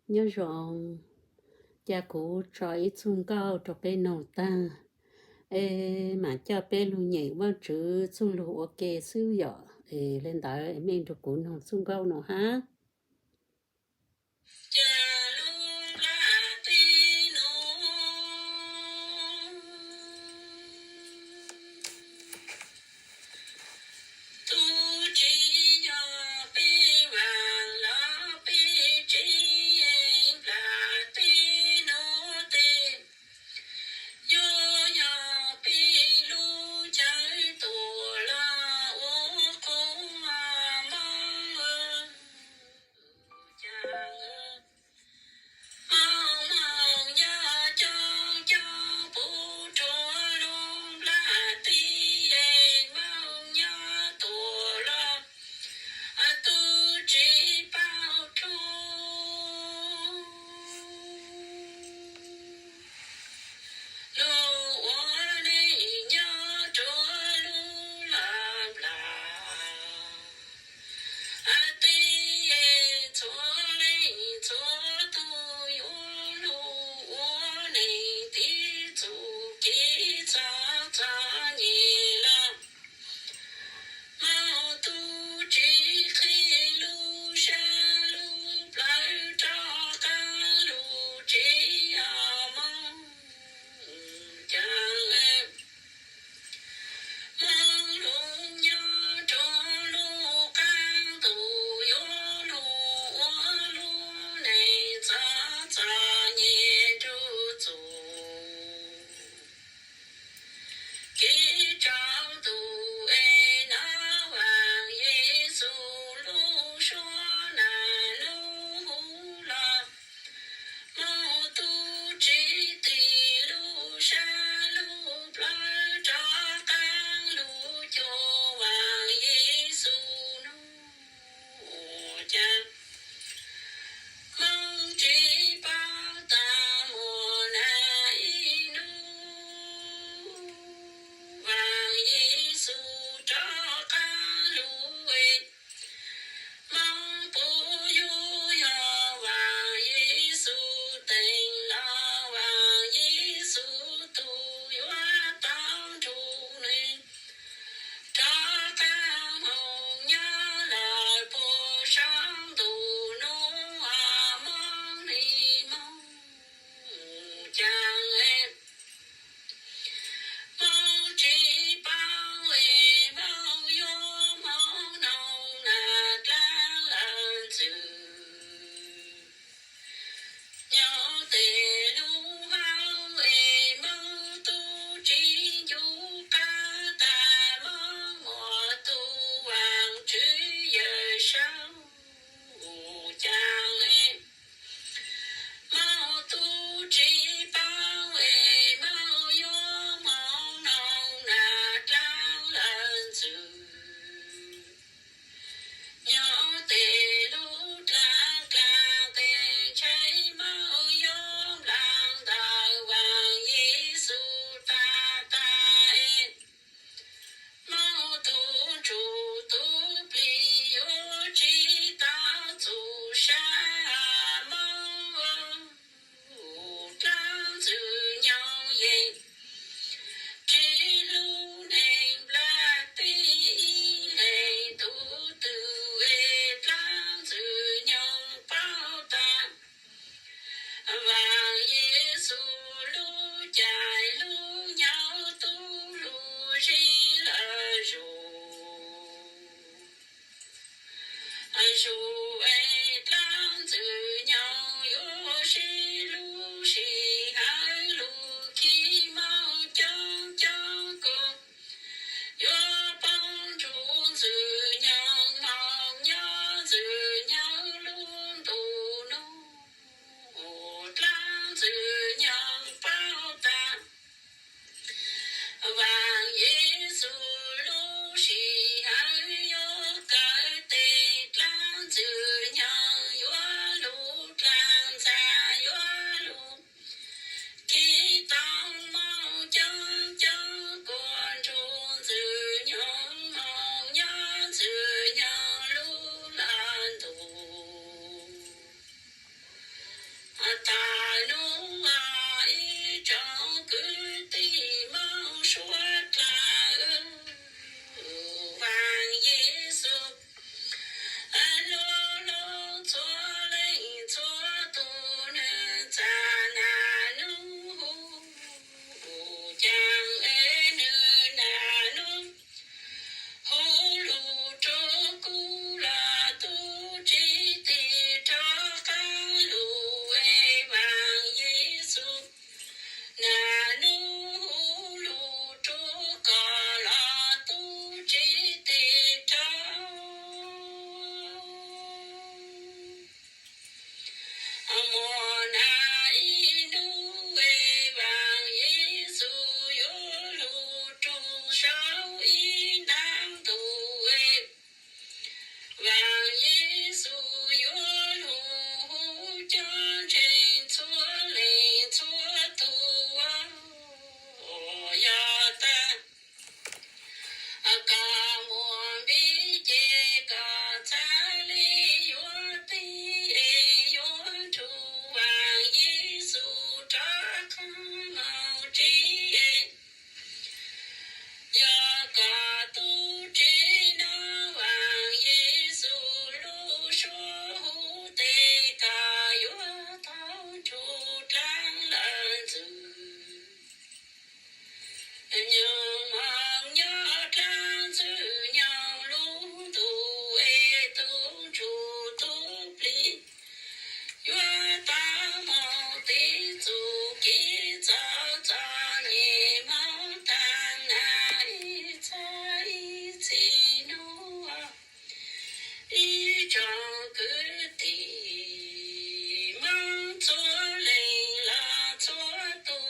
Nyob zoo, cas kuv tso ib txuj nkauj rau peb noog tag, es mam coj peb lug nyeem Vaajtswv txuj lug ua ke xwb yom. Es le ntawd mej nrug kuv noog txuj nkauj no hab. Cas lub nplaj teb nuav, tub tsev yog peb vaam los peb tsev, nplaj teb nuav tes yuav yog peb lub cawv tuam los ua qhov Moob. Muaj na ib hnub es Vaam Yexus yuav lug rua sau ib ntaab ntuj es Vaam Yexus yuav lug hu cov ntseeg txhua leej txhua tug uas yog taag koj muaj npib ces koj txhaj le yuav qi es yuav nrug Vaam Yexus rov qaab moog tsi es yog koj tub tsi nov Vaam Yexus lub suab huv tes koj yuav tau nrug dlaab lawv ntxwg nyoog moog nyob dlaab ntxwg nyoog lub ntuj es tug ntsuj tug plig yuav tau moog tib txuj kev txom txom nyem moog taag na ib txha ib txhis nub ib tsoom kwv tij Moob txhua leej lug txhua tug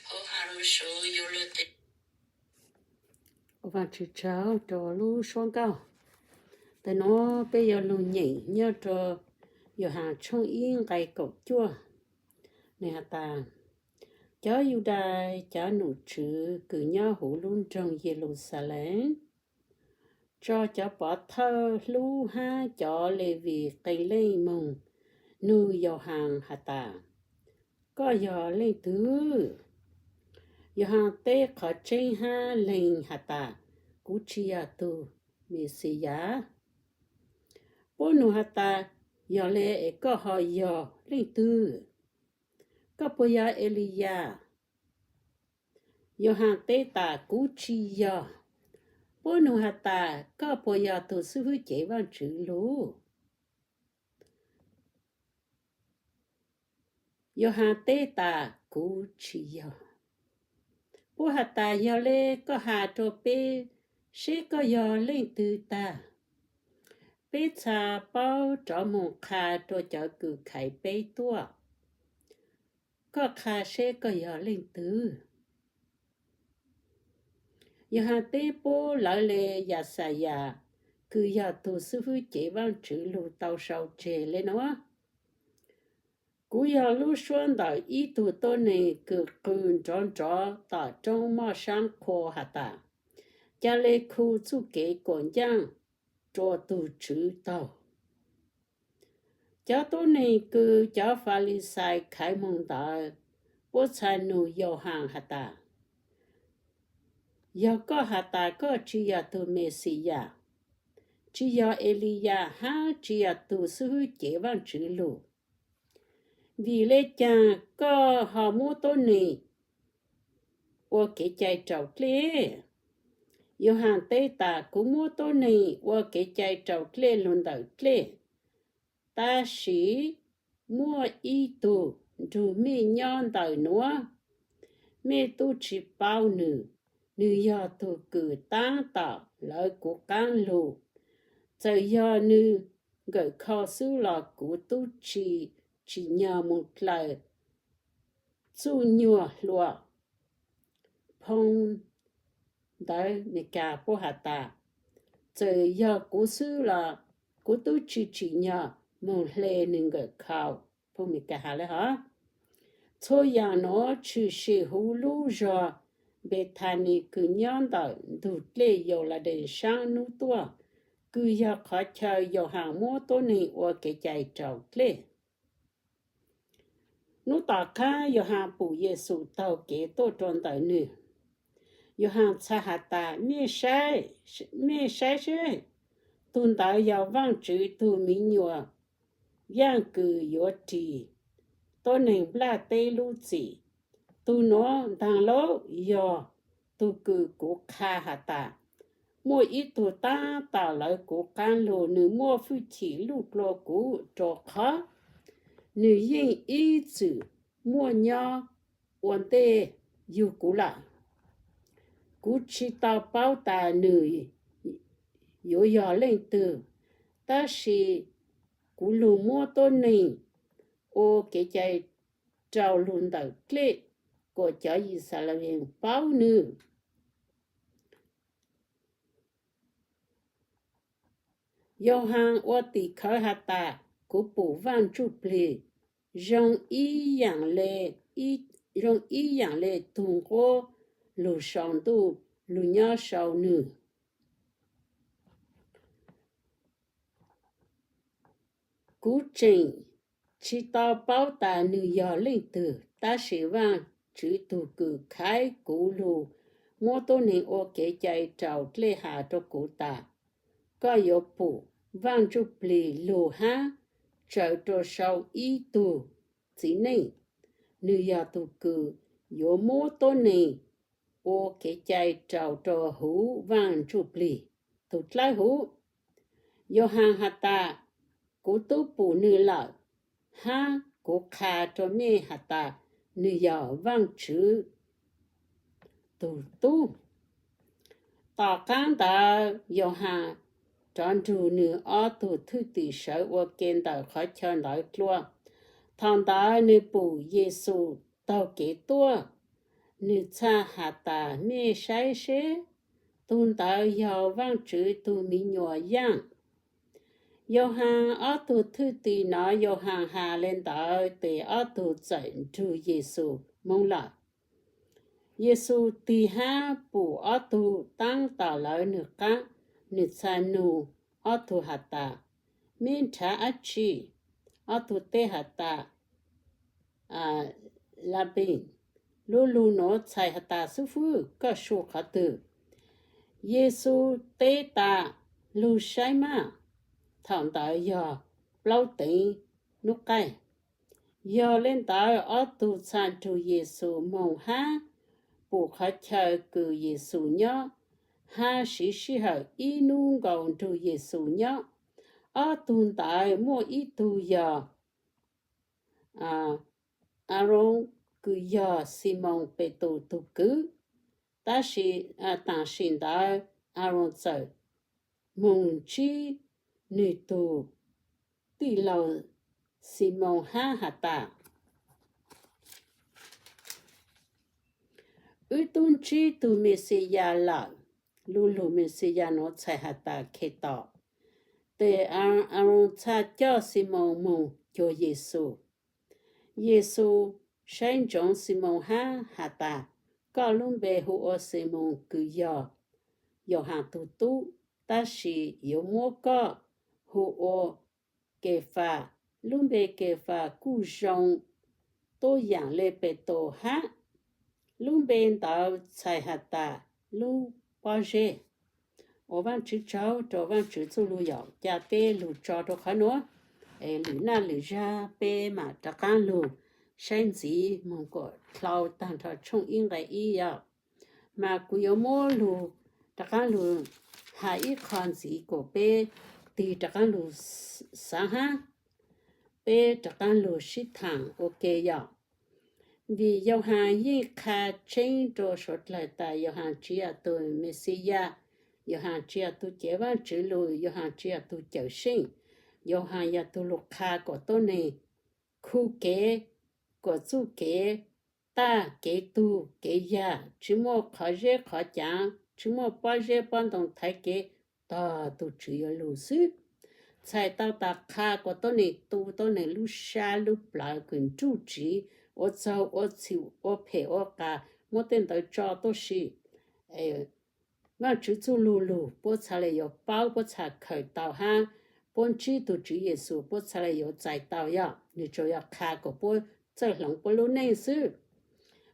hauv has lug sau yuav luag teb. Vaajtswv tsaug rua lub suab nkauj. Ntawm nuav peb yuav lug nyeem nyob rua Yauhaas tshooj ib nqai kaum cuaj. Nwg has tas, cov Yudais cov num tswv kws nyob huv lub nroog Yeluxalees tso cov pov thawj hlub hab cov Levis qee leej moog nug Yauhaas has tas, koj yog leej twg? Yauhaas teb qhov tseeb hab lees has tas, kuv tsi yog tug Mexiyas. Puab nug has tas, yog le es koj ho yog leej twg? Koj puas yog Eliyas? Yauhaas teb tas, kuv tsi yog. Puab nug has tas, koj puas yog tug xib fwb cev Vaajtswv lug? Yauhaas teb tas, kuv tsi yog. Puab has tas, yog le koj has rua peb seb koj yog leej twg tag. Peb txha paub rov moog qha rua cov kws khaiv peb tuaj. Koj qha seb koj yog leej twg. Yauhaas teb puab lawv le Yaxayas kws yog tug xib fwb cev Vaajtswv lug tau sau tseg le nuav, kuv yog lub suab ntawm ib tug tuab neeg kws qw nrov nrov tom roob moj saab qhua has tas, ca le khu txuj kev kuam ncaaj rua tug Tswv taug. Cov tuab neeg kws cov Falixais khaiv moog ntawd puab txha nug Yauhaas has tas, yog koj has tas koj tsi yog tug Mexiyas, tsi yog Eliyas hab tsi yog tug xib fwb cev Vaajtswv lug, vim le caag koj ho muab tuab neeg ua kev cai raus dlej? Yauhaas teb tas, kuv muab tuab neeg ua kev cai raus dlej lug ntawm dlej, tab sis muaj ib tug nrug mej nyob ntawm nuav, mej tub tsi paub nwg. Nwg yog tug kws taab tom lawv kuv qaab lug. Txawm yog nwg nkawm khau xwb los kuv tub tsi tsim nyog moog dlaws txuj nyuag hlua. Phoo ntawv Meskas puab has tas, txawm yog kuv xwb los kuv tub tsi tsim nyog moog hle nwg nkawm khau. Phoo Meskas has le hov. Txhua yaam nuav tshwm sim huv lub zog Npethanis kws nyob ntawm ntug dlej Yauladees saab nub tuaj, kws yog qhov chaw Yauhaas muab tuab neeg ua kev cai raus dlej. Nub tom qaab Yauhaas pum Yexus taug kev tuaj rua ntawm nwg. Yauhaas txha has tas, mej saib seb, tug ntawd yog Vaajtswv tug miv nyuas, yaaj kws yuav ris tuab neeg nplaj teb lub txim. Tug nuav ntaag lauj, yog tug kws kuv qha has tas, muaj ib tug taab tom lawv kuv qaab lug, nwg muaj fwj chim luj dlua kuv, rua qhov nwg yeej ib txwm muaj nyob ua ntej yug kuv lawm. Kuv tsi tau paub tas nwg yuav yog leej twg, tab sis kuv lug muab tuab neeg ua kev cai rau lug ntawm dlej kom cov Yixalayees paub nwg. Yauhas ua tim khawv has tas, kuv pum Vaaj Ntsuj Plig zoo ib yaam le, zoo ib yaam le tug nquab lug sau ntuj lug nyob sau nwg. Kuv tseem tsi tau paub tas nwg yog leej twg, tab sis Vaajtswv tug kws khaiv kuv lug muab tuab neeg ua kev cai rau dlej has rau kuv tas, koj yuav pum Vaaj Ntsuj Plig lug hab tsaws rua sau ib tug txiv neej. Nwg yog tug kws yuav muab tuab neeg ua kev cai rau rua huv Vaaj Ntsuj Plig tug dlawb huv. Yauhas has tas, kuv tub pum nwg lawm, hab kuv qha rua mej has tas, nwg yog Vaajtswv tug tub. Tom qaab ntawd Yauhas rov nrug nwg ob tug thwj tim sawv ua ke ntawm qhov chaw ntawd dlua. Thaum ntawd nwg pum Yexus taug kev tuaj, nwg txhaj has tas, mej saib seb, tug ntawd yog Vaajtswv tug miv nyuas yaaj. Yauhas ob tug thwj tim nov Yauhas has le ntawd tes ob tug txawm nrug Yexus moog lawm. Yexus tig hab pum ob tug taab tom lawv nwg qaab, nwg txhaj nug ob tug has tas, mej nrhav dlaab tsi? Ob tug teb has tas, Rabbis, lub lug nuav txhais has tas, xib fwb, koj su qhov twg? Yexus teb tas, lug saib maj. Thaum ntawd yog plaub teev nub qaij. Yog le ntawd ob tug txhaj nrug Yexus moog hab pum qhov chaw kws Yexus nyob, hab siv sij hawm ib nub nkaus nrug Yexus nyob. Ob tug ntawd muaj ib tug yog Aaron, kws yog Ximoos Petus tug kwv. Tab sis taam sim ntawd Aaron txawm moog ntsib nwg tug tij laug Ximoos hab has tas, wb tub ntsib tug Mexiyas lawm. Lub lug Mexiyas nuav txhais has tas Khetos. Tes Aaron txhaj coj Ximoos moog cuag Yexus. Yexus saib ntsoov Ximoos hab has tas, koj lub npe hu ua Ximoos kws yog Yauhas tug tub, tab sis yuav muab koj hu ua Kefas. Lub npe Kefas kuj zoo tuab yaam le Petus hab. Lub npe ntawd txhais has tas lub pob zeb. Ua Vaajtswv tsaug rua Vaajtswv txuj lug yom, ca peb lug tso rua qhov nuav, es lwm naj lwm zag peb mam rov qaab lug saib ntxiv moog kuas dlhau taag nrho tshooj ib nqe ib yom. Mas kuv yuav muab lug rov qaab lug has ib qho ntxiv kuas peb tig rov qaab lug xaav hab peb rov qaab lug sib thaam ua ke yom. Vim Yauhas yeej qha tseeb rua suav dlawg tas Yauhas tsi yog tug Mexiyas, Yauhas tsi yog tug cev Vaajtswv lug, Yauhas tsi yog tug cawm seej. Yauhas yog tug lug qha kuas tuab neeg khu kev, kuas txuj kev taj kev tug kev yag, tsi muaj qhov zeb qhov caav, tsi muaj pob zeb pob ntoo thaiv kev, tog tug Tswv yuav lug xwb. Txhais tau tas qha kuas tuab neeg tu tuab neeg lub sab lub plawv kws nruj tsiv, ua txaug ua txhum ua phem ua qas, muab tej ntawd tso tuab si. Vaajtswv txuj lug lug puab txhaj le yuav paub, puab txhaj khaws tau hab puab ntsib tug Tswv Yexus puab txhaj le yuav txais tau yom. Nwg tsuas yog qha kuas puab txawj hloov puab lub neej xwb.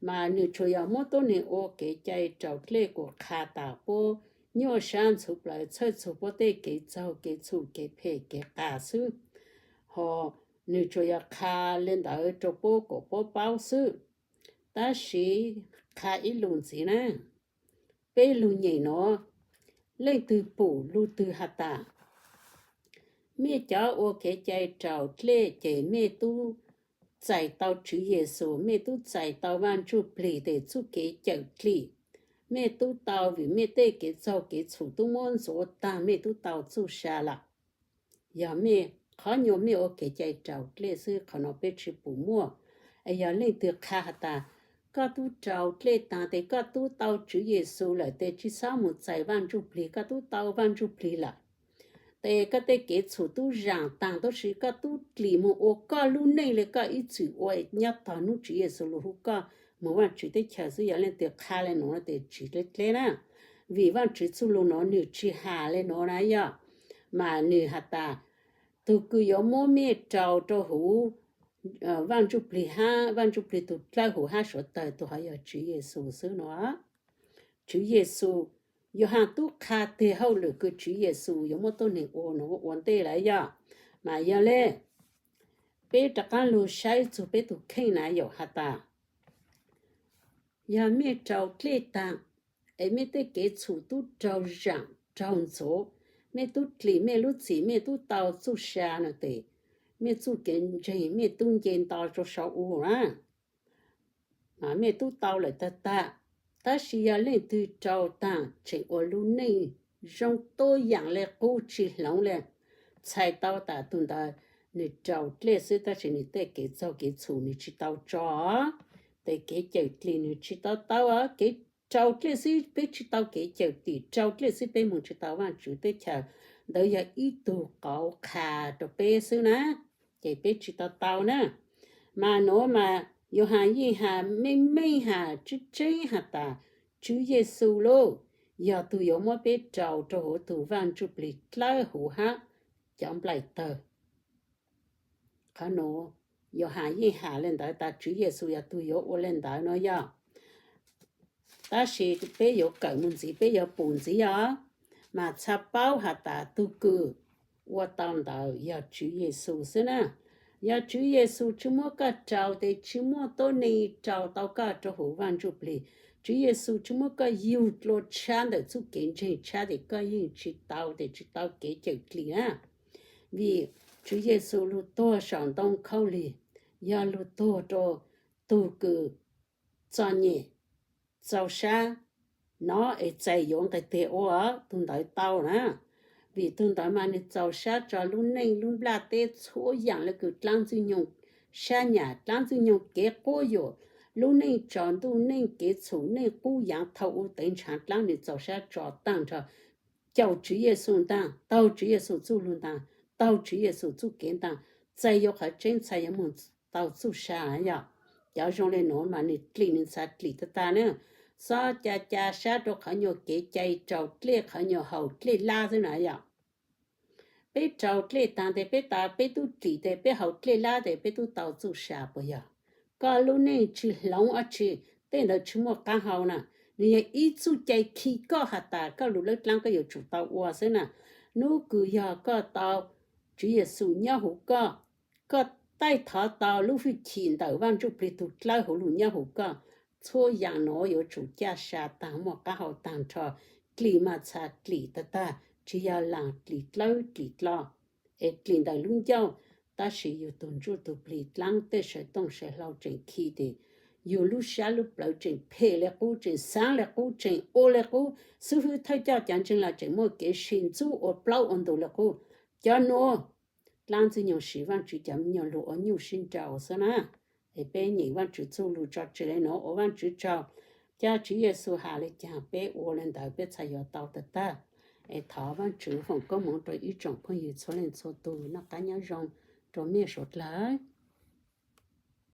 Mas nwg tsuas yog muab tuab neeg ua kev cai raus dlej kuas qha tas puab nyuaj sab ntxhuv plawv txhawj txug puab tej kev txaug kev txhum kev phem kev qas xwb. Ho nwg tsuas yog qha le ntawd rua puab kuas puab paub xwb. Tab sis qha ib lus ntxiv na, peb lug nyeem nuav, leej twg pum lug twg has tas, mej cov ua kev cai raus dlej ces mej tub txais tau Tswv Yexus, mej tub txais tau Vaaj Ntsuj Plig tes txuj kev cawm dlim, mej tub tau vim mej tej kev txaug kev txhum tub muab ntxuav taag, mej tub tau txuj sa lawm. Yog mej qhov nyuag mej ua kev cai raus dlej xwb, qhov no peb tsis pum muaj. Es yog leej twg qha has tas koj tub raus dlej taag tes koj tub tau Tswv Yexus lawm tes tsis xob mus txais Vaaj Ntsuj Plig, koj tub tau Vaaj Ntsuj Plig lawm tes koj tej kev txhum tub zaam taag, tab sis koj tub dlim mus ua koj lub neej le koj ib txwm ua nyob tog hnub Tswv Yexus lug hu koj mus Vaajtswv teb chaws xwb. Yog leej twg qha le nuav no tes tsis dleb dleb na, vim Vaajtswv txuj lug nuav nwg tsis has le nuav na yog, mas nwg has tas tug kws yuav muab mej rau rau huv Vaaj Ntsuj Plig hab Vaaj Ntsuj Plig tug dlawb huv hab suav tawg tug hov yog Tswv Yexus xwb no. Tswv Yexus, Yauhas tub qha teg hauj lwm kws Tswv Yexus yuav muab tuab neeg ua nuav ua ntej lawm yog. Mas yog le, peb rov qaab lug saib txug peb tug kheej na yom, has tas yog mej raug dlej taag, es mej tej kev txhum tub raug zaam raug ntxuav, mej tub dlim mej lub txim, mej tub tau txuj sa no tes, mej txuj kev ntseeg mej tub nce nto rua sau u na, mas mej tub tau lawm tag tag. Tab sis yog leej twg raug taag tseem ua lub neej zoo tuab yaam le qub tsi hloov le, txhais tau tas tug ntawd nwg raug dlej xwb, tab sis nwg tej kev txaug kev txhum nwg tsi tau tso. Tes kev cawm dlim nwg tsi tau tau, kev raug dlej xwb peb tsi tau kev cawm dim, raug dlej xwb peb moog tsi tau Vaajtswv teb chaws. Ntawd yog ib tug qauv qha rau peb xwb na, ces peb tsi tau tau na. Mas nuav mas Yauhas yeej has meej meej has tseeb tseeb has tas Tswv Yexus lauj, yog tug yuav muab peb rau rau huv tug Vaaj Ntsuj Plig dlawb huv hab cov nplaim tawg. Qhov nuav Yauhas yeej has le ntawd tas Tswv Yexus yog tug yuav ua le ntawd no yog. Tab sis peb yuav kawm mus ntxiv peb yuav pum ntxiv os, mas txhaj paub has tas tug kws ua tau ntawd yog Tswv Yexus xwb na. Yog Tswv Yexus tsi muab koj rau tes tsi muaj tuab neeg rau tau koj rau huv Vaaj Ntsuj Plig. Tswv Yexus tsi muab koj yug dlua tshab ntawm txuj kev ntseeg tshab tes koj yeej tsi tau tes tsi tau kev cawm dlim na. Vim Tswv Yexus lug tuag saum ntoo khaub lig, yog lug tuag rau tug kws txom nyem, txaus sab, nov es txais yuav nqes teg ua, tug ntawd tau na. Vim tug ntawd mas nwg txaus sab tso lub neej lub nplaj teb txhua yaam le kws dlaab ntxwg nyoog sab nyam, dlaab ntxwg nyoog kev quab yuam, lub neej tsaus ntuj neej kev txhum neej qub yaav thaum u tev ntshav dlaab nwg txaus sab tso taag nrho caum Tswv Yexus ntaag, taug Tswv Yexus txuj lug ntaag, taug Tswv Yexus txuj kev ntaag, txais yuav qhov tseeb, txhaj yuav moog tau txuj sa yog. Cov zoo le nuav mas nwg dlim nwg txhav dlim tag tag na. Xob ca ca sab rua qhov nyuag kev cai raug dlej, qhov nyuag haus dlej lab xwb na yog. Peb raug dlej taag tes peb tas peb tub dlim tes peb haus dlej lab tes peb tub tau txuj sa puas yog? Koj lub neej tsi hloov dab tsi, tej ntawd tsi muaj qaab hau na. Nwg yog ib txuj cai khi koj has tas koj lug dlawb dlaab koj yuav tsum tau ua xwb na. Nub kws yog koj tau Tswv Yexus nyob huv koj, koj taij thov tau lub fwj chim ntawm Vaaj Ntsuj Plig tug dlawb huv lug nyob huv koj, txhua yaam nuav yuav tsum caj sa taag muaj qaab hau taag nrho. Dlim mas txhav dlim tag tag, tsi yog laag dlim dlawb dlim dlo, es dlim ntawm lub ncauj, tab sis yug tug ntsuj tug plig dlaab tej sawv tooj sawv hlau tseem khi tes yug lub sab lub plawv tseem phem le qub, tseem xaav le qub, tseem ua le qub. Xib hwb thawj coj cov ntseeg los tseem muaj kev sib ntxub ua plaub ua ntug le qub. Cov nuav dlaab ntxwg nyoog siv Vaajtswv cov me nyuam lug ua nyuj sib nraus xwb na. Es peb nyeem Vaajtswv txuj lug tso tseg le nuav ua Vaajtswv tsaug. Cov Tswv Yexus has le caag peb ua le ntawd peb txhaj yuav tau tag tag. Es thov Vaajtswv foom koob moov rua ib tsoom phooj ywg txhua leej txhua tug noj qaab nyob zoo rua mej suav dlawg.